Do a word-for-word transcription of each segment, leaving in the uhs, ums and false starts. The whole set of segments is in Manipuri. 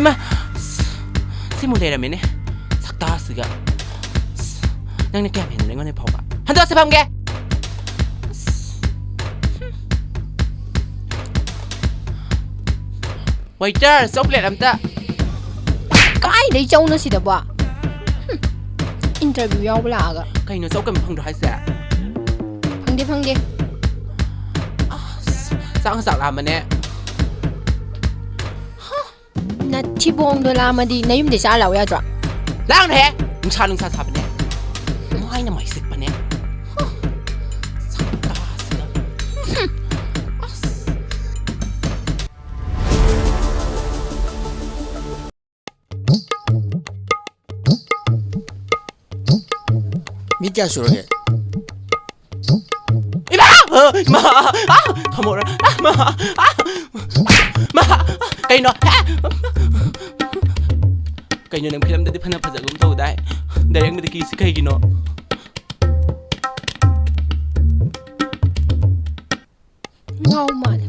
ꯃꯥ, ꯁꯤꯃꯨꯛ ꯂꯩꯔꯝꯃꯦꯅꯦ꯫ ꯁꯛꯇꯥꯁꯤꯒ꯫ ꯅꯪꯅ ꯀꯌꯥꯝ ꯍꯦꯟꯗꯅ ꯑꯩꯉꯣꯟꯗ ꯐꯥꯎꯕ? ꯍꯟꯗꯣꯛꯑꯁꯤ ꯐꯝꯒꯦ꯫ ꯋꯦꯇꯔ, ꯆꯣꯀ꯭ꯂꯦꯠ ꯑꯝꯇ꯫ ꯀꯥꯏꯗꯩ ꯆꯧꯅꯣ ꯁꯤꯗꯕꯣ? ꯍꯨꯝ, ꯏꯟꯇꯔꯚꯤꯌꯨ ꯌꯥꯎꯕ ꯂꯥꯛꯑꯒ꯫ ꯀꯩꯅꯣ, ꯆꯧ ꯀꯩꯝ ꯐꯪꯗ꯭ꯔꯣ ꯍꯥꯏꯁꯦ? ꯐꯪꯗꯦ, ꯐꯪꯗꯦ꯫ ꯑꯁ, ꯆꯥꯛ ꯆꯥꯛ ꯂꯥꯝꯕꯅꯦ꯫ ꯅꯊꯤꯕꯣꯡꯗꯣ ꯂꯥꯝꯃꯗꯤ ꯅꯌꯨꯝꯗꯩ ꯆꯥꯔ ꯂꯥꯛꯎ ꯌꯥꯗ꯭ꯔꯣ? ꯂꯥꯡꯅꯨꯍꯦ! ꯅꯨꯡꯁꯥ, ꯅꯨꯡꯁꯥ ꯁꯥꯕꯅꯦ꯫ ꯃꯥꯏꯅ ꯃꯩ ꯆꯤꯛꯄꯅꯦ꯫ ꯁꯛꯇꯥꯁꯤꯒ꯫ ꯑꯁ꯫ ꯃꯤ ꯀꯌꯥ ꯁꯨꯔꯒꯦ? ꯏꯃꯥ! ꯑ, ꯏꯃꯥ! ꯑ, ꯐꯝꯃꯣꯔ? ꯑ, ꯃꯥ! ꯑ, ꯃꯥ! ꯀꯩꯅꯣ? ꯑ! ꯀꯩꯅꯣ, ꯅꯪ ꯐꯤꯂꯝꯗꯗꯤ ꯐꯅ ꯐꯖꯒꯨꯝ ꯇꯧꯗꯥꯏ? ꯗꯥꯏꯔꯦꯛ ꯃꯤꯗ ꯀꯤꯁꯤ ꯀꯩꯒꯤꯅꯣ? ꯉꯥꯎ ꯃꯥꯜꯂꯦ꯫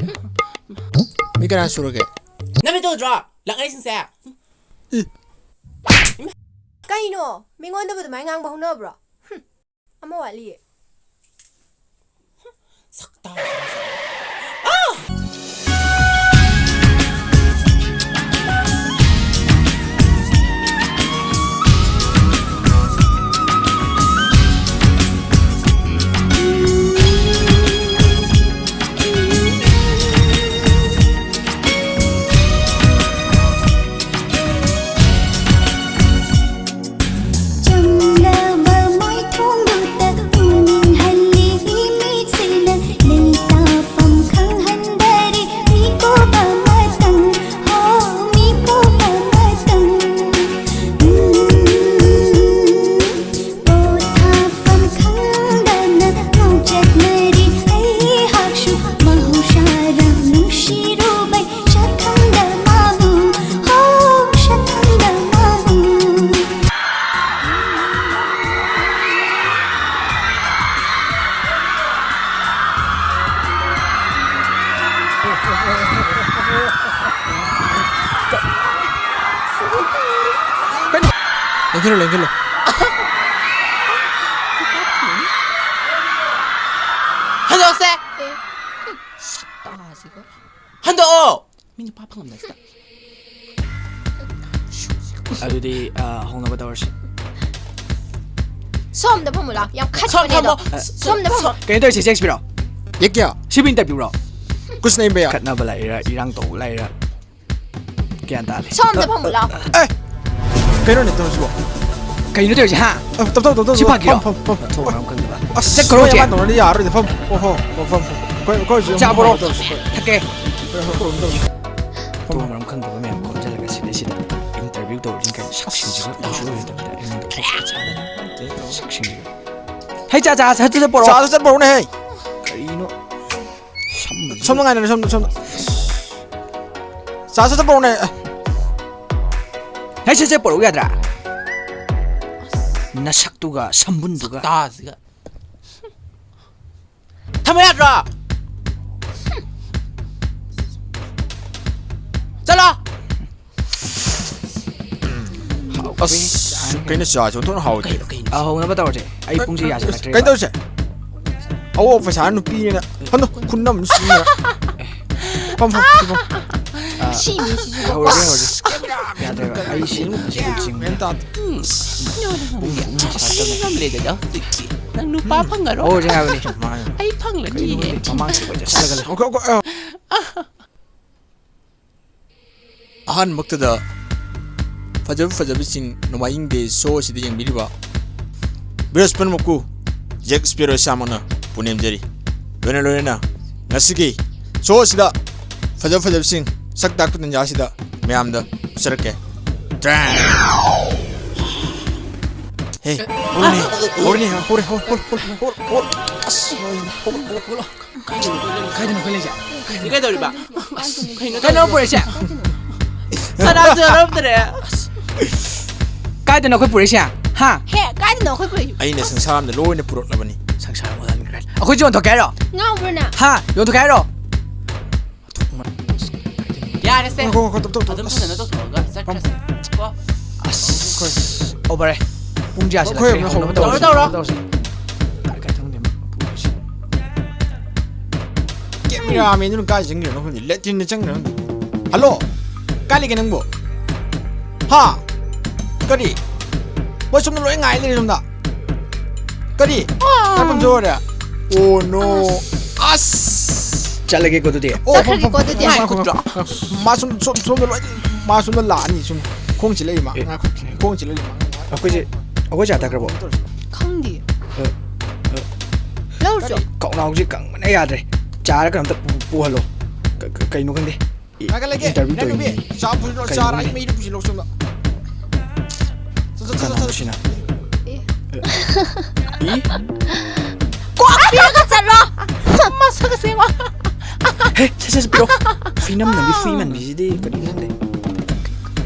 ꯃꯤ ꯀꯅꯥ ꯁꯨꯔꯒꯦ? ꯅꯃꯤꯠꯇꯨ ꯎꯗ꯭ꯔꯣ? ꯂꯛꯅꯩꯁꯤꯡꯁꯦ꯫ ꯀꯩꯅꯣ? ꯃꯤꯉꯣꯟꯗꯕꯨ ꯑꯗꯨꯃꯥꯏꯅ ꯉꯥꯡꯕ ꯍꯧꯅꯕ꯭ꯔꯣ? ꯍꯨꯝ꯫ ꯑꯃ ꯋꯥꯠꯂꯤꯌꯦ꯫ ꯁꯛꯇꯥꯁꯤꯒ꯫ ꯆꯝꯂꯕ ꯃꯥꯏꯊꯣꯡꯗꯨꯗ ꯎꯅꯤꯡꯍꯜꯂꯤ ꯃꯤꯠꯁꯤꯅ ꯂꯩꯇꯥꯐꯝ ꯂꯦꯡꯁꯤꯜꯂꯣ, ꯂꯦꯡꯁꯤꯜꯂꯣ꯫ ꯍꯟꯗꯣꯛꯁꯦ꯫ ꯁꯛꯇꯥꯁꯤꯒ꯫ ꯍꯟꯗꯣꯛꯑꯣ꯫ ꯃꯤ ꯅꯨꯄꯥ ꯐꯪꯉꯝꯗꯥꯏꯁꯤꯗ꯫ ꯑꯗꯨꯗꯤ, ꯑ, ꯍꯧꯅꯕ ꯇꯧꯔꯁꯤ꯫ ꯁꯣꯝꯗ ꯐꯝꯃꯨ ꯂꯥꯎ꯫ ꯌꯥꯝ ꯈꯠꯄꯅꯦ ꯑꯗꯣ꯫ ꯁꯣꯝ ꯐꯝꯃꯣ꯫ ꯁꯣꯝꯗ ꯐꯝꯃꯨ꯫ ꯀꯩꯅꯣ ꯇꯧꯔꯤꯁꯦ, ꯆꯦꯛꯁꯄꯤꯔꯣ? ꯌꯦꯛꯀꯦ? ꯁꯤꯕꯨ interview ꯔꯣ? ꯀꯨꯁ ꯅꯍꯤ ꯚꯩꯌꯥ꯫ ꯈꯠꯅꯕ ꯂꯥꯛꯏꯔꯥ, ꯏꯔꯥꯡ ꯇꯧꯕ ꯂꯥꯛꯏꯔꯥ? ꯒ꯭ꯌꯥꯟ ꯇꯥꯗꯦ꯫ ꯁꯣꯝꯗ ꯐꯝꯃꯨ ꯂꯥꯎ꯫ ꯑꯦ! ꯀꯩꯅꯣꯅꯦ ꯇꯧꯔꯤꯁꯤꯕꯣ? ꯀꯩꯅꯣ ꯇꯧꯔꯤꯁꯦ, ꯍꯥ? ꯑ, ꯇꯞ, ꯇꯞ, ꯇꯞ, ꯇꯞ, ꯁꯤ ꯐꯥꯒꯤꯔꯣ? ꯐꯝ, ꯐꯝ, ꯐꯝ꯫ ꯃꯊꯣꯡ ꯃꯔꯝ ꯈꯪꯗꯕ꯫ ꯑꯁ, ꯆꯠꯈ꯭ꯔꯣ, ꯃꯣꯏ ꯆꯦ꯫ ꯑꯃ ꯇꯧꯅꯗꯤ ꯌꯥꯔꯔꯣꯏꯗ, ꯐꯝ꯫ ꯑꯣ, ꯍꯣ, ꯍꯣ, ꯐꯝ, ꯐꯝ꯫ ꯑꯩꯈꯣꯏ, ꯑꯩꯈꯣꯏ ꯍꯧꯖꯤꯛ ꯆꯥ ꯑꯃꯨꯛ ꯕꯣꯔꯣ꯫ ꯇꯧꯔꯁꯤ꯫ ꯊꯛꯀꯦ꯫ ꯑꯩꯈꯣꯏ ꯍꯧꯖꯤꯛ ꯑꯃꯨꯛ ꯇꯧꯔꯁꯤ꯫ ꯃꯊꯣꯡ ꯃꯔꯝ ꯈꯪꯗꯕ ꯃꯌꯥꯝ ꯈꯣꯝꯖꯤꯜꯂꯒ ꯁꯤꯗꯩꯁꯤꯗ interview ꯇꯧꯔꯤꯅꯤ ꯀꯥꯏꯅ ꯁꯛꯁꯤꯡꯁꯤꯒ ꯇꯧꯁꯨ ꯂꯣꯏꯗꯕꯗ ꯑꯩꯉꯣꯟꯗ ꯈꯣꯛꯄ ꯆꯥꯗꯅ꯫ ꯁꯛꯁꯤꯡꯁꯤꯒ꯫ ꯍꯩ, ꯆꯥ, ꯆꯥ, ꯆꯥ, ꯆꯥ ꯄꯣꯔꯛꯑꯣ꯫ ꯆꯥꯗꯣ ꯆꯠꯄ ꯍꯧꯔꯅꯦ, ꯍꯩ꯫ ꯀꯔꯤꯅꯣ? ꯁꯝꯕꯁꯤꯗ꯫ ꯁꯣꯝꯗ ꯉꯥꯏꯅꯔꯦ, ꯁꯣꯝꯗ, ꯁꯣꯝꯗ꯫ ꯆꯥ ꯆꯠꯄ ꯍꯧꯔꯅꯦ꯫ ꯍꯩ, ꯁꯦ, ꯁꯦ, ꯄꯣꯔꯛꯎ ꯌꯥꯗ꯭ꯔꯥ? ꯅꯁꯛꯇꯨꯒ ꯁꯝꯕꯨꯟꯗꯨꯒ꯫ ꯁꯛꯇꯥꯁꯤꯒ꯫ ꯊꯝꯕ ꯌꯥꯗ꯭ꯔꯣ? ꯆꯠꯂꯣ꯫ ꯑꯁ, ꯀꯩꯅꯣ ꯆꯥꯁꯦ ꯑꯣꯟꯊꯣꯛꯅ ꯍꯥꯎꯇꯦ꯫ ꯀꯩꯅꯣ, ꯀꯩꯅꯣ? ꯑ, ꯍꯧꯅꯕ ꯇꯧꯔꯁꯦ꯫ ꯑꯩ ꯄꯨꯡꯁꯦ ꯌꯥꯁꯤꯜꯂꯛꯇ꯭ꯔꯦꯕ꯫ ꯀꯩꯅꯣ ꯇꯧꯔꯤꯁꯦ? ꯑꯋꯣ, ꯄꯩꯁꯥ ꯅꯨꯄꯤꯅꯤꯅ꯫ ꯐꯝꯗꯣ, ꯈꯨꯟ ꯑꯃ ꯁꯤꯖꯤꯟꯅꯔ꯫ ꯐꯝ, ꯐꯝ, ꯐꯝ꯫ ꯑ, ꯁꯤꯅꯤ ꯁꯤꯁꯨ꯫ ꯍꯧꯔꯁꯦ, ꯍꯧꯔꯁꯦ꯫ ꯌꯥꯗ꯭ꯔꯦꯕ꯫ ꯑꯩ ꯁꯤ ꯆꯤꯡꯉꯦ꯫ ꯃꯦꯟ ꯇꯥꯗꯦ꯫ ꯄꯨꯡ ꯌꯥꯝ ꯁꯥꯇꯕꯅꯦ꯫ ꯉꯝꯂꯦꯗꯅ ꯍꯧꯖꯤꯛꯇꯤ꯫ ꯅꯪ ꯅꯨꯄꯥ ꯐꯪꯉꯔꯣꯏ꯫ ꯍꯧꯔꯁꯦ ꯍꯥꯏꯕꯅꯤ꯫ ꯑꯩ ꯐꯪꯂꯅꯤꯌꯦ꯫ ꯀꯩꯅꯣ ꯈꯪꯗꯦ, ꯃꯃꯥꯡ ꯆꯠꯄ ꯆꯠꯂꯒ ꯂꯩ꯫ ꯑꯣꯀꯦ, ꯑꯣꯀꯦ, ꯑ꯫ ꯑꯍꯥꯟꯕꯃꯛꯇꯗ ꯐꯖꯕ ꯐꯖꯕꯁꯤꯡ ꯅꯣꯡꯃꯥꯏꯖꯤꯡ ꯗꯦ ꯁꯣ ꯑꯁꯤꯗ ꯌꯦꯡꯕꯤꯔꯤꯕ viewers ꯄꯨꯝꯅꯃꯛꯄꯨ ꯖꯦꯛ ꯁ꯭ꯄꯦꯔꯣ ꯏꯁꯥꯃꯛꯅ ꯄꯨꯅꯦꯝꯖꯔꯤ꯫ ꯂꯣꯏꯅ ꯂꯣꯏꯅꯅ ꯉꯁꯤꯒꯤ ꯁꯣ ꯑꯁꯤꯗ ꯐꯖ ꯐꯖꯕꯁꯤꯡ ꯁꯛ ꯇꯥꯛꯄ ꯇꯟꯖꯥ ꯑꯁꯤꯗ ꯃꯌꯥꯝꯗ ꯎꯠꯆꯔꯛꯀꯦ꯫ ꯇ꯭ꯔꯦꯟ! ꯍꯦ, ꯍꯧꯔꯦꯅꯦ, ꯍꯧꯔꯦꯅꯦ, ꯍꯧꯔꯦ, ꯍꯧꯔꯦ, ꯍꯧꯔꯦ, ꯍꯧꯔꯦ, ꯍꯧꯔꯦ, ꯍꯧꯔꯦ, ꯍꯧꯔꯦ, ꯑꯁ, ꯍꯧꯔꯦꯅꯦ, ꯍꯧꯔꯦ, ꯍꯧꯔꯦ, ꯍꯧꯔꯦ꯫ ꯀꯥꯏꯗꯅꯣ ꯑꯩꯈꯣꯏ ꯂꯩꯁꯦ? ꯀꯥꯏꯗꯅꯣ? ꯀꯩꯗꯧꯔꯤꯕ? ꯑꯁ, ꯀꯩꯅꯣ ꯀꯥꯏꯗꯅꯣ ꯇꯧꯔꯤꯁꯦ? ꯄꯨꯔꯛꯏꯁꯦ? ꯁꯅꯥꯁꯨ ꯌꯥꯎꯔꯝꯗ꯭ꯔꯦ꯫ ꯀꯥꯏꯗꯅꯣ ꯑꯩꯈꯣꯏ ꯄꯨꯔꯛꯏꯁꯦ? ꯍꯥ? ꯍꯦ, ꯀꯥꯏꯗꯅꯣ ꯑꯩꯈꯣꯏ ꯄꯨꯔꯛꯏꯁꯦ? ꯑꯩꯅ ꯁꯪꯁꯥꯔ ꯑꯃꯗ ꯂꯣꯏꯅ ꯄꯨꯔꯛꯂꯕꯅꯤ꯫ ꯁꯪꯁꯥꯔ ꯑꯃꯗ ꯂꯣꯏꯅ꯫ ꯑꯩꯈꯣꯏꯁꯨ ꯌꯣꯟꯊꯣꯛꯀꯦ ꯍꯥꯏꯔꯣ? ꯉꯥꯎꯕ꯭ꯔꯣ ꯅꯪ? ꯍꯥ? ꯌꯣꯟꯊꯣꯛꯀꯦ ꯍꯥꯏꯔꯣ? ꯌꯥꯔꯦꯁꯦ꯫ ꯉꯥꯏꯈꯣ, ꯉꯥꯏꯈꯣ, ꯇꯞ, ꯇꯞ, ꯇꯞ, ꯑꯗꯨꯝ ꯑꯁ꯫ ꯐꯖꯅ ꯇꯧꯊꯣꯛꯑꯒ ꯆꯠꯈ꯭ꯔꯁꯦ꯫ ꯀꯣ? ꯑꯁ꯫ ꯑꯣ, ꯐꯔꯦ꯫ ꯄꯨꯡꯁꯦ ꯌꯥꯁꯤꯜꯂꯛꯇ꯭ꯔꯦ꯫ ꯍꯧꯅꯕ ꯇꯧꯔꯁꯤ, ꯇꯧꯔꯣ, ꯇꯧꯔꯣ꯫ ꯇꯧꯔꯁꯤ꯫ ꯀꯥꯏ, ꯀꯥꯏ ꯆꯪꯗꯣꯏꯅꯣ? ꯄꯨꯔꯁꯤ꯫ ꯀꯦꯃꯦꯔꯥꯃꯦꯟꯗꯨꯅ ꯀꯥꯏ ꯆꯪꯈ꯭ꯔꯤꯅꯣ ꯈꯪꯗꯦ꯫ ꯂꯦꯇ꯭ꯔꯤꯟꯗ ꯆꯪꯈ꯭ꯔꯤꯔ ꯈꯪꯗꯦ꯫ ꯍꯜꯂꯣ? ꯀꯥꯏ ꯂꯩꯒꯦ ꯅꯪꯕꯣ? ꯍꯥ? ꯀꯔꯤ? ꯃꯣꯏ ꯁꯣꯝꯗ ꯂꯣꯏ ꯉꯥꯏ ꯂꯩꯔꯦ ꯁꯣꯝꯗ꯫ ꯀꯔꯤ? ꯀꯥꯏ ꯄꯨꯡ ꯌꯧꯔꯦ? Oh no. ꯑꯁ! ꯆꯠꯂꯒꯦꯀꯣ ꯑꯗꯨꯗꯤ꯫ ꯑꯣ, ꯆꯠꯈ꯭ꯔꯒꯦꯀꯣ ꯑꯗꯨꯗꯤ꯫ ꯉꯥꯏꯈꯣ, ꯉꯥꯏꯈꯣ, ꯉꯥꯏꯈꯣ꯫ ꯃꯥ ꯁꯣꯝ, ꯁꯣꯝ, ꯁꯣꯝꯗ ꯂꯣꯏ, ꯃꯥ ꯁꯣꯝꯗ ꯂꯥꯛꯑꯅꯤ ꯁꯨꯝ꯫ ꯈꯣꯡ ꯆꯤꯜꯂꯛꯏ ꯃꯥ꯫ ꯑꯦ꯫ ꯉꯥꯏꯈꯣ, ꯈꯣꯡ ꯆꯤꯜꯂꯛꯏ ꯃꯥ꯫ ꯑꯩꯈꯣꯏꯁꯦ, ꯑꯩꯈꯣꯏ ꯆꯥ ꯊꯛꯈ꯭ꯔꯕꯣ? ꯈꯪꯗꯦ꯫ ꯑ, ꯑ꯫ ꯂꯧꯔꯨꯆꯣ꯫ ꯀꯔꯤ? ꯀꯧꯅꯥꯎꯁꯦ ꯀꯪꯕꯅ ꯌꯥꯗ꯭ꯔꯦ꯫ ꯆꯥꯔ ꯀꯩꯅꯣꯝꯇ ꯄꯨ-, ꯄꯨꯍꯜꯂꯣ꯫ ꯀ-, ꯀ-, ꯀꯩꯅꯣ ꯈꯪꯗꯦ꯫ E-, ꯉꯥꯏꯈꯠꯂꯒꯦ, interview ꯉꯥꯏꯈꯠꯂꯒꯦ꯫ ꯇꯧꯔꯤꯅꯤ꯫ ꯆꯥ ꯄꯨꯁꯤꯜꯂꯣ, ꯀꯩꯅꯣ ꯆꯥꯔ ꯑꯩ ꯈꯪꯗꯦ꯫ ꯃꯩꯗꯨ ꯄꯨꯁꯤꯜꯂꯣ ꯁꯣꯝꯗ꯫ ꯆꯠ, ꯆꯠ, ꯆꯠ, ꯆꯠ, ꯀꯅꯥꯅꯣ ꯆꯠ꯫ ꯁꯤꯅ? ꯑꯦ꯫ ꯏ? ꯀꯣꯛ ꯄꯤꯔꯒ ꯆꯠꯂꯣ꯫ ꯃꯁꯛ ꯑꯁꯦꯡꯕ꯫ ꯍꯦ, ꯁꯦ, ꯁꯦ, ꯁꯦ, ꯄꯤꯔꯛꯑꯣ꯫ ꯐꯤꯅꯝ ꯅꯝꯕꯤ ꯐ꯭ꯔꯤ ꯃꯟꯕꯤꯁꯤꯗꯤ ꯀꯔꯤꯅꯣ ꯈꯪꯗꯦ꯫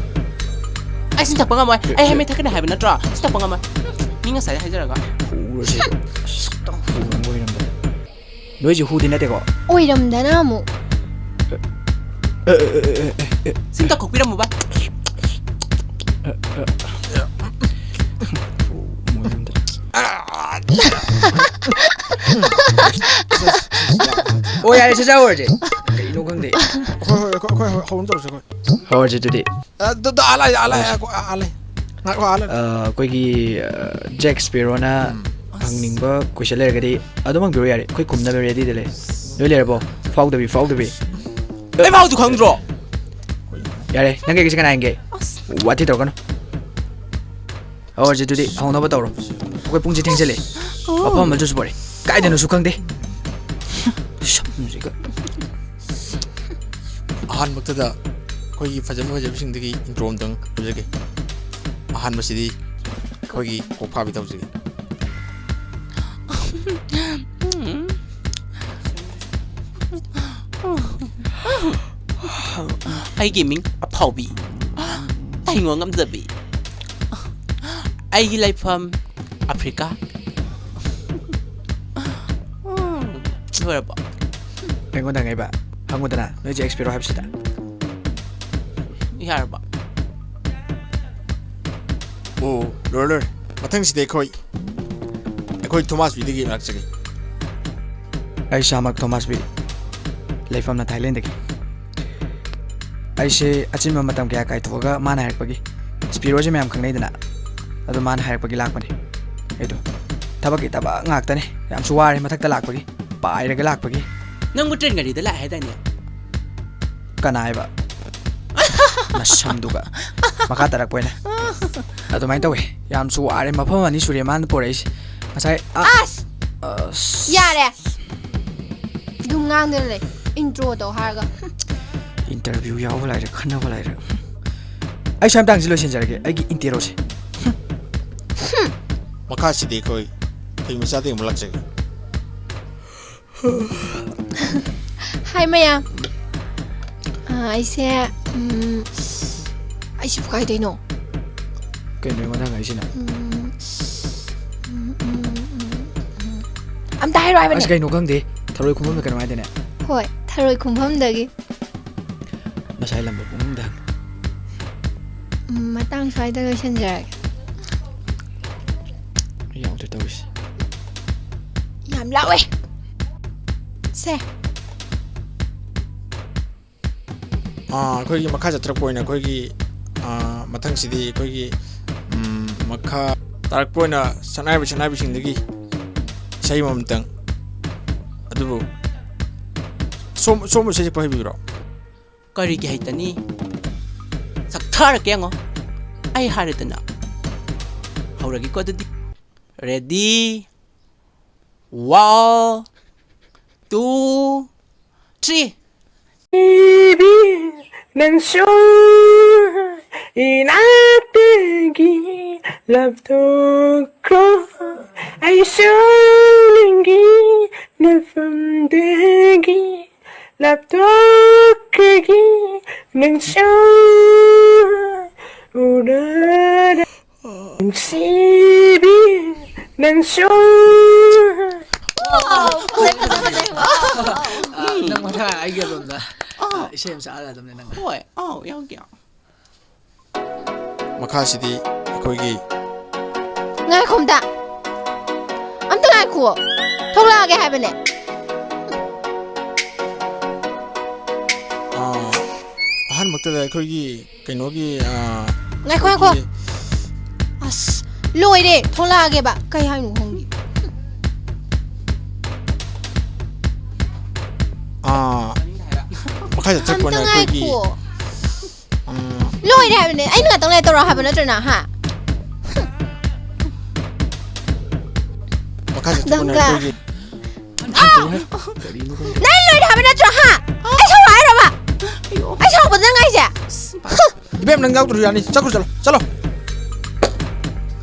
ꯑꯩ ꯁꯤ ꯊꯛꯄ ꯉꯝꯃꯣꯏ꯫ ꯑꯩ ꯍꯦꯜꯃꯦꯠ ꯊꯛꯀꯅꯤ ꯍꯥꯏꯕ ꯅꯠꯇ꯭ꯔꯣ? ꯁꯤ ꯊꯛꯄ ꯉꯝꯃꯣꯏ꯫ ꯃꯤ ꯉꯁꯥꯏ ꯍꯥꯏꯖꯔꯒ꯫ ꯍꯨꯔꯁꯦ꯫ ꯑꯁ, ꯍꯨꯔꯝꯕ ꯑꯣꯏꯔꯝꯗꯅ꯫ ꯅꯣꯏꯁꯦ ꯍꯨꯗꯤ ꯅꯠꯇꯦꯀꯣ? ꯑꯣꯏꯔꯝꯗꯅ ꯑꯃꯨꯛ꯫ ꯁꯤ ꯑꯝꯇ ꯈꯣꯛꯄꯤꯔꯝꯃꯨꯕ꯫ ꯑꯣ, ꯌꯥꯔꯦ, ꯁꯠ ꯁꯠ ꯍꯧꯔꯁꯦ꯫ ꯀꯩꯅꯣ ꯈꯪꯗꯦ꯫ ꯍꯣꯏ, ꯍꯣꯏ, ꯑꯩꯈꯣꯏ, ꯑꯩꯈꯣꯏ ꯍꯧ-, ꯍꯧꯅ ꯇꯧꯔꯁꯦ, ꯑꯩꯈꯣꯏ꯫ ꯍꯧꯔꯁꯦ ꯑꯗꯨꯗꯤ꯫ ꯑ, ꯗ-, ꯗ-, ꯑꯥ ꯂꯩ, ꯑꯥ ꯂꯩ, ꯑꯥ ꯂꯩ꯫ ꯉꯥꯏꯈꯣ, ꯑꯥ ꯂꯩ꯫ ꯑ, ꯑꯩꯈꯣꯏꯒꯤ, ꯑ, ꯖꯦꯛ ꯁ꯭ꯄꯦꯔꯣꯅ ꯎꯝ꯫ ꯍꯪꯅꯤꯡꯕ question ꯂꯩꯔꯒꯗꯤ ꯑꯗꯨꯝ ꯍꯪꯕꯤꯔꯣ ꯌꯥꯔꯦ꯫ ꯑꯩꯈꯣꯏ ꯈꯨꯝꯅꯕ readyꯗ ꯂꯩ꯫ ꯂꯣꯏ ꯂꯩꯔꯕꯣ? ꯐꯥꯎꯗꯕꯤ, ꯐꯥꯎꯗꯕꯤ꯫ ꯑꯩ ꯐꯥꯎꯗꯨ ꯈꯪꯗ꯭ꯔꯣ? ꯌꯥꯔꯦ, ꯅꯪ ꯀꯩꯀꯩꯁꯦ ꯀꯅꯥ ꯍꯦꯟꯒꯦ? ꯑꯁ꯫ ꯋꯥꯊꯤ ꯇꯧꯔꯛꯀꯅꯨ꯫ ꯍꯧꯔꯁꯦ ꯑꯗꯨꯗꯤ, ꯍꯧꯅꯕ ꯇꯧꯔꯣ꯫ ꯑꯩꯈꯣꯏ ꯄꯨꯡꯁꯦ ꯊꯦꯡꯖꯜꯂꯦ꯫ ꯑꯣ꯫ ꯃꯐꯝ ꯑꯃ ꯆꯠꯁꯨ ꯄꯣꯔꯦ꯫ ꯀꯥꯏꯗꯅꯣꯁꯨ ꯈꯪꯗꯦ꯫ ꯁꯝꯁꯤꯒ꯫ ꯑꯍꯥꯟꯕꯗ ꯑꯩꯈꯣꯏꯒꯤ ꯐꯖꯕ ꯐꯖꯕꯁꯤꯡꯗꯒꯤ intro ꯑꯝꯇꯪ ꯇꯧꯖꯒꯦ꯫ ꯑꯍꯥꯟꯕꯁꯤꯗꯤ ꯑꯩꯈꯣꯏꯒꯤ ꯀꯣꯛ ꯐꯥꯕꯤ ꯇꯧꯖꯒꯦ꯫ ꯑꯩꯒꯤ ꯃꯤꯡ ꯑꯐꯥꯎꯕꯤ, ꯇꯥꯏꯉꯣ ꯉꯝꯖꯕꯤ꯫ ꯑꯩꯒꯤ ꯂꯩꯐꯝ ꯑꯐ꯭ꯔꯤꯀꯥ꯫ ꯂꯣꯏꯔꯕꯣ? ꯑꯩꯉꯣꯟꯗ ꯍꯪꯉꯛꯏꯕ? ꯍꯪꯉꯨꯗꯅ, ꯅꯣꯏ ꯖꯦꯛ ꯁ꯭ꯄꯦꯔꯣ ꯍꯥꯏꯕꯁꯤꯗ꯫ ꯌꯥꯔꯕꯣ? ꯑꯣ, ꯂꯣꯏꯔꯦ, ꯂꯣꯏꯔꯦ꯫ ꯃꯊꯪꯁꯤꯗꯤ ꯑꯩꯈꯣꯏ, ꯑꯩꯈꯣꯏ ꯊꯣꯃꯥꯁ ꯕꯤꯗꯒꯤ ꯂꯥꯛꯆꯒꯦ꯫ ꯑꯩ ꯏꯁꯥꯃꯛ ꯊꯣꯃꯥꯁ ꯕꯤ, ꯂꯩꯐꯝꯅ ꯊꯥꯏꯂꯦꯟꯗꯒꯤ꯫ ꯑꯩꯁꯦ ꯑꯆꯤꯟꯕ ꯃꯇꯝ ꯀꯌꯥ ꯀꯥꯏꯊꯣꯛꯑꯒ ꯃꯥꯅ ꯍꯥꯏꯔꯛꯄꯒꯤ, ꯁ꯭ꯄꯤꯔꯣꯁꯦ ꯃꯌꯥꯝ ꯈꯪꯅꯩꯗꯅ, ꯑꯗꯨ ꯃꯥꯅ ꯍꯥꯏꯔꯛꯄꯒꯤ ꯂꯥꯛꯄꯅꯦ꯫ ꯑꯩꯗꯣ ꯊꯕꯛꯀꯤ ꯊꯕꯛ ꯉꯥꯛꯇꯅꯦ, ꯌꯥꯝꯁꯨ ꯋꯥꯔꯦ ꯃꯊꯛꯇ ꯂꯥꯛꯄꯒꯤ, ꯄꯥꯏꯔꯒ ꯂꯥꯛꯄꯒꯤ꯫ ꯅꯪꯕꯨ ꯇ꯭ꯔꯦꯟ ꯒꯥꯔꯤꯗ ꯂꯥꯛꯑꯦ ꯍꯥꯏꯗꯥꯏꯅꯦ? ꯀꯅꯥ ꯍꯥꯏꯕ? ꯅꯁꯝꯗꯨꯒ꯫ ꯃꯈꯥ ꯇꯥꯔꯛꯄ ꯑꯣꯏꯅ꯫ ꯑꯗꯨꯃꯥꯏꯅ ꯇꯧꯋꯦ꯫ ꯌꯥꯝꯁꯨ ꯋꯥꯔꯦ꯫ ꯃꯐꯝ ꯑꯅꯤ ꯁꯨꯔꯦ ꯃꯥꯅ ꯄꯣꯔꯛꯏꯁꯦ꯫ ꯉꯁꯥꯏ, ꯑ, ꯑꯁ! ꯑꯁ꯫ ꯌꯥꯔꯦ꯫ ꯑꯗꯨꯝ ꯉꯥꯡꯗꯅ ꯂꯩ꯫ ꯏꯟꯇ꯭ꯔꯣ ꯇꯧ ꯍꯥꯏꯔꯒ꯫ ꯏꯟꯇꯔꯚ꯭ꯌꯨ ꯌꯥꯎꯕ ꯂꯥꯏꯔꯦ, ꯈꯟꯅꯕ ꯂꯥꯏꯔꯦ꯫ ꯑꯩ ꯁ꯭ꯋꯥꯏ ꯃꯇꯥꯡꯁꯤ ꯂꯣꯏꯁꯤꯟꯖꯔꯒꯦ, ꯑꯩꯒꯤ ꯏꯟꯇꯦꯔꯣꯁꯦ꯫ ꯃꯈꯥꯁꯤꯗꯤ ꯑꯩꯈꯣꯏ ꯐꯤ ꯃꯆꯥꯗꯒꯤ ꯑꯃꯨꯛ ꯂꯥꯛꯆꯒꯦ꯫ ꯍꯥꯏ ꯃꯌꯥꯝ꯫ ꯑ, ꯑꯩꯁꯦ, ꯎꯝ, ꯑꯩꯁꯤꯕꯨ ꯀꯥꯏꯗꯩꯅꯣ? ꯀꯩꯅꯣ ꯑꯩꯉꯣꯟꯗ ꯍꯪꯉꯛꯏꯁꯤꯅ? ꯎꯝ, ꯎꯝ, ꯎꯝ, ꯎꯝ, ꯎꯝ꯫ ꯑꯝꯇ ꯍꯥꯏꯔꯣ ꯍꯥꯏꯕꯅꯦ꯫ ꯑꯁ, ꯀꯩꯅꯣ ꯈꯪꯗꯦ꯫ ꯊꯔꯣꯏ ꯈꯨꯟꯐꯝꯗ ꯀꯩꯅꯣ ꯍꯥꯏꯗꯅꯦ꯫ ꯍꯣꯏ, ꯊꯔꯣꯏ ꯈꯨꯟꯐꯝꯗꯒꯤ꯫ ꯉꯁꯥꯏ ꯂꯝꯕ ꯄꯨꯡꯗ ꯍꯪꯉꯦ꯫ ꯎꯝ, ꯃꯇꯥꯡ ꯁ꯭ꯋꯥꯏꯗ ꯂꯣꯏꯁꯤꯟꯖꯔꯒꯦ꯫ ꯌꯥꯎꯗ꯭ꯔꯦ ꯇꯧꯔꯤꯁꯦ꯫ ꯌꯥꯝ ꯂꯥꯎꯋꯦ꯫ ꯁꯦ꯫ ꯑꯥ, ꯑꯩꯈꯣꯏꯒꯤ ꯃꯈꯥ ꯆꯠꯊꯔꯛꯄ ꯑꯣꯏꯅ ꯑꯩꯈꯣꯏꯒꯤ, ꯑꯥ, ꯃꯊꯪꯁꯤꯗꯤ ꯑꯩꯈꯣꯏꯒꯤ, ꯎꯝ, ꯃꯈꯥ ꯇꯥꯔꯛꯄ ꯑꯣꯏꯅ ꯁꯛꯅꯥꯏꯕ ꯁꯛꯅꯥꯏꯕꯤꯁꯤꯡꯗꯒꯤ ꯏꯁꯩ ꯑꯃꯃꯝꯇꯪ꯫ ꯑꯗꯨꯕꯨ ꯁꯣꯝ-, ꯁꯣꯝꯕꯨ ꯏꯁꯩ ꯁꯛꯄ ꯍꯩꯕꯤꯕ꯭ꯔꯣ? ꯀꯔꯤꯒꯤ ꯍꯩꯇꯅꯤ? ꯁꯛꯊꯔꯛꯀꯦ ꯌꯦꯡꯉꯣ꯫ ꯑꯩ ꯍꯥꯏꯔꯦꯗꯅ꯫ ꯍꯧꯔꯒꯦꯀꯣ ꯑꯗꯨꯗꯤ꯫ Ready? One, two, three. Baby, ꯅꯪꯁꯨ ꯏꯅꯥꯛꯇꯒꯤ ꯂꯥꯞꯊꯣꯛꯈ꯭ꯔꯣ, ꯑꯩꯁꯨ ꯅꯪꯒꯤ ꯅꯐꯝꯗꯒꯤ ꯂꯥꯞꯊꯣꯛꯈ꯭ꯔꯒꯦ, ꯅꯪꯁꯨ ꯎꯅꯔ ꯅꯨꯡꯁꯤꯕꯤ, ꯅꯪꯁꯨ꯫ ꯐꯖꯩ, ꯐꯖꯩ, ꯐꯖꯩ꯫ ꯋꯥꯎ, ꯋꯥꯎ꯫ ꯑ, ꯅꯪ ꯃꯊꯪ ꯑꯩꯒꯤ ꯑꯦꯜꯕꯝꯗ, ꯑ, ꯏꯁꯩ ꯑꯃ ꯁꯛꯍꯜꯂꯗꯕꯅꯦ ꯅꯪ꯫ ꯍꯣꯏ, ꯑꯧ, ꯌꯥꯎꯒꯦ꯫ ꯃꯈꯥꯁꯤꯗꯤ ꯑꯩꯈꯣꯏꯒꯤ ꯉꯥꯏꯈꯣ ꯑꯝꯇ꯫ ꯑꯝꯇ ꯉꯥꯏꯈꯣ꯫ ꯊꯣꯛꯂꯛꯑꯒꯦ ꯍꯥꯏꯕꯅꯦ꯫ ꯑꯥ, ꯑꯍꯥꯟꯕꯃꯛꯇꯗ ꯑꯩꯈꯣꯏꯒꯤ ꯀꯩꯅꯣꯒꯤ, ꯑꯥ, ꯉꯥꯏꯈꯣ, ꯉꯥꯏꯈꯣ꯫ ꯑꯩꯈꯣꯏꯒꯤ ꯑꯁ, ꯂꯣꯏꯔꯦ꯫ ꯊꯣꯛꯂꯛꯑꯒꯦꯕ꯫ ꯀꯩ ꯍꯥꯏꯅꯣ ꯈꯪꯗꯦ꯫ ꯑꯥ, ꯃꯈꯥ ꯆꯠꯊꯔꯛꯄꯅ ꯑꯝꯇ ꯑꯩꯈꯣꯏꯒꯤ ꯉꯥꯏꯈꯣ꯫ ꯎꯝ꯫ ꯂꯣꯏꯔꯦ ꯍꯥꯏꯕꯅꯦ꯫ ꯑꯩꯅ ꯉꯥꯛꯇꯪ ꯂꯩꯔ ꯇꯧꯔꯛꯑꯣ ꯍꯥꯏꯕ ꯅꯠꯇ꯭ꯔꯅ, ꯍꯥ? ꯃꯈꯥ ꯆꯠꯊꯣꯛꯄꯅ ꯅꯪꯒ꯫ ꯑꯩꯈꯣꯏꯒꯤ ꯑꯥ! ꯅꯪ ꯂꯣꯏꯔꯦ ꯍꯥꯏꯕ ꯅꯠꯇ꯭ꯔꯣ, ꯍꯥ? ꯑꯩ ꯁꯥꯎꯔꯛꯑꯣ ꯍꯥꯏꯔꯕ? ꯑꯩ ꯁꯥꯎꯔꯛꯄꯗ ꯅꯪ ꯍꯥꯏꯁꯦ? ꯏꯕꯦꯝ, ꯅꯪ ꯌꯥꯎꯗ꯭ꯔꯁꯨ ꯌꯥꯅꯤ꯫ ꯆꯠꯈ꯭ꯔꯣ, ꯆꯠꯂꯣ, ꯆꯠꯂꯣ꯫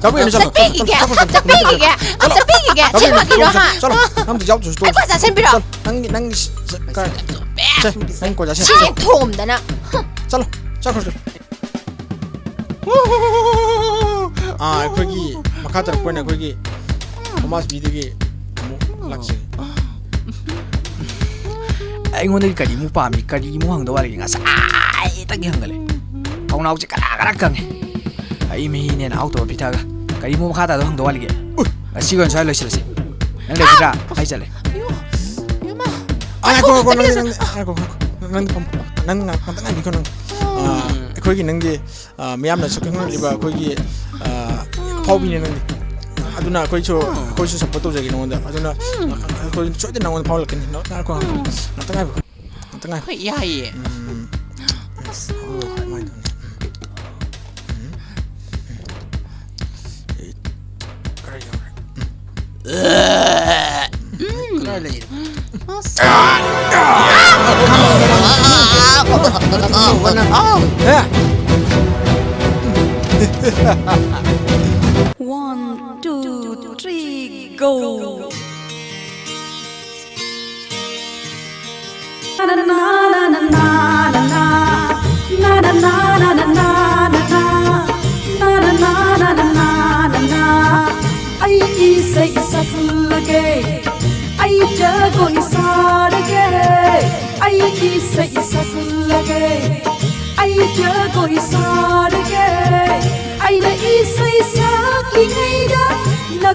ꯆꯠꯄꯤꯒꯦ, ꯆꯠꯄꯤꯒꯦ, ꯆꯠꯄꯤꯒꯦ, ꯆꯠꯄꯤꯒꯦ꯫ ꯁꯤ ꯐꯥꯒꯤꯔꯣ, ꯍꯥ? ꯅꯪ ꯑꯝꯇ ꯌꯥꯎꯗ꯭ꯔꯁꯨ ꯑꯩ ꯀ꯭ꯋꯥ ꯆꯥꯁꯤꯟꯕꯤꯔꯣ? ꯆꯠꯂꯣ꯫ ꯅꯪꯒꯤ, ꯅꯪꯒꯤ ꯁꯤ-, ꯁꯤ-, ꯀꯥꯏ-, ꯁꯦ, ꯅꯪ ꯀ꯭ꯋꯥ ꯆꯥꯁꯤꯟ-, ꯁꯤ ꯆꯠꯂꯣ꯫ ꯊꯣꯝꯗꯅ꯫ ꯆꯠꯂꯣ, ꯆꯠꯈ꯭ꯔꯣ, ꯆꯠꯂꯣ꯫ ꯑꯥ, ꯑꯩꯈꯣꯏꯒꯤ ꯃꯈꯥ ꯇꯥꯔꯛꯄ ꯑꯣꯏꯅ ꯑꯩꯈꯣꯏꯒꯤ ꯊꯣꯃꯥꯁ ꯕꯤꯗꯒꯤ ꯑꯃꯨꯛ ꯂꯥꯛꯆꯒꯦ꯫ ꯑꯩꯉꯣꯟꯗꯒꯤ ꯀꯔꯤꯃꯨꯛ ꯄꯥꯝꯃꯤ, ꯀꯔꯤꯃꯨꯛ ꯍꯪꯗꯧ ꯋꯥꯠꯂꯤꯒꯦ? ꯉꯁꯥꯏꯗꯒꯤ ꯍꯪꯒꯠꯂꯦ꯫ ꯈꯧꯅꯥꯎꯁꯦ ꯀꯔꯥ ꯀꯔꯥ ꯀꯪꯉꯦ꯫ ꯑꯩ ꯃꯍꯤꯅꯦꯅ ꯍꯥꯎꯇꯕ ꯄꯤꯊꯛꯑꯒ ꯀꯔꯤꯃꯨꯛ ꯃꯈꯥ ꯇꯥꯗꯧ ꯍꯪꯗꯧ ꯋꯥꯠꯂꯤꯒꯦ? ꯉꯁꯤꯒꯤ ꯑꯣꯏꯅ ꯁ꯭ꯋꯥꯏ ꯂꯣꯏꯁꯤꯜꯂꯁꯤ꯫ ꯅꯪ ꯂꯩꯒꯗ꯭ꯔꯥ? ꯑꯩ ꯆꯠꯂꯦ꯫ ꯑꯥ, ꯉꯥꯏꯈꯣ, ꯉꯥꯏꯈꯣ, ꯅꯪ, ꯅꯪ, ꯉꯥꯏꯈꯣ, ꯉꯥꯏꯈꯣ꯫ ꯅꯪ ꯐꯝ-, ꯅꯪ ꯉꯥꯛ-, ꯉꯥꯛꯇꯪ ꯉꯥꯏꯕꯤꯈꯣ ꯅꯪ꯫ ꯑꯥ, ꯑꯩꯈꯣꯏꯒꯤ ꯅꯪꯒꯤ ꯑ, ꯃꯤꯌꯥꯝꯅ ꯁꯛꯈꯪꯅꯔꯤꯕ ꯑꯩꯈꯣꯏꯒꯤ, ꯑ, ꯑꯐꯥꯎꯕꯤꯅꯦ ꯅꯪꯗꯤ꯫ ꯑꯗꯨꯅ ꯑꯩꯈꯣꯏꯁꯨ, ꯑꯩꯈꯣꯏꯁꯨ ꯁꯞꯄꯣꯔꯠ ꯇꯧꯖꯒꯦ ꯅꯉꯣꯟꯗ꯫ ꯑꯗꯨꯅ ꯑꯩꯈꯣꯏ ꯁꯣꯏꯗꯅ ꯅꯉꯣꯟꯗ ꯐꯥꯎꯍꯜꯂꯛꯀꯅꯤ꯫ ꯉꯥꯏꯈꯣ, ꯉꯥꯏꯈꯣ꯫ ꯉꯥꯛꯇꯪ ꯉꯥꯏꯈꯣ꯫ ꯉꯥꯛꯇꯪ ꯉꯥꯏꯈꯣ꯫ ꯍꯣꯏ, ꯌꯥꯏꯌꯦ꯫ ꯎꯝ꯫ ꯑꯁ꯫ ꯍꯣꯏ, ꯍꯣꯏ, ꯑꯗꯨꯃꯥꯏꯅ ꯇꯧꯅꯤ꯫ ꯎꯝ꯫ ꯎꯝ꯫ ꯎꯝ꯫ ꯑꯦ, ꯈꯔ ꯌꯧꯔꯦ꯫ ꯎꯝ꯫ ꯎꯝ꯫ ꯈꯔ ꯂꯩꯔꯦ꯫ ꯑꯁ꯫ One, two, three, go. ꯑꯩ ꯏꯁꯩ ꯁꯛꯂꯒꯦ, ꯑꯩ ꯖꯒꯣꯏ ꯁꯥꯔꯒꯦ, ꯑꯩ ꯏꯁꯩ ꯁꯛꯂꯒꯦ, ꯑꯩ ꯖꯒꯣꯏ ꯁꯥꯔꯒꯦ, ꯑꯩꯅ ꯏꯁꯩ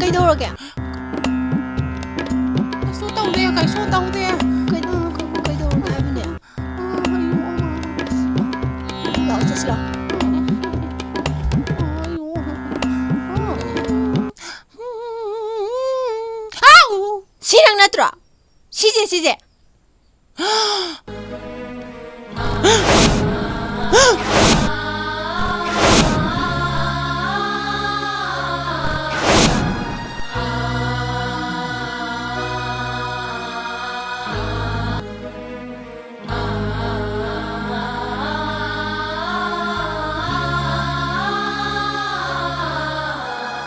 ꯀꯩꯗꯧꯔꯒꯦ? ꯀꯩꯁꯨ ꯇꯧꯗꯦ, ꯀꯩꯁꯨ ꯇꯧꯗꯦ꯫ ꯀꯩ-, ꯀꯩꯗꯧꯔꯒꯦ ꯍꯥꯏꯕꯅꯦ? ꯂꯥꯛꯑꯣ, ꯆꯠꯁꯤ ꯂꯥꯛꯑꯣ꯫ ꯁꯤ ꯅꯪ ꯅꯠꯇ꯭ꯔꯣ? ꯁꯤꯁꯦ, ꯁꯤꯁꯦ꯫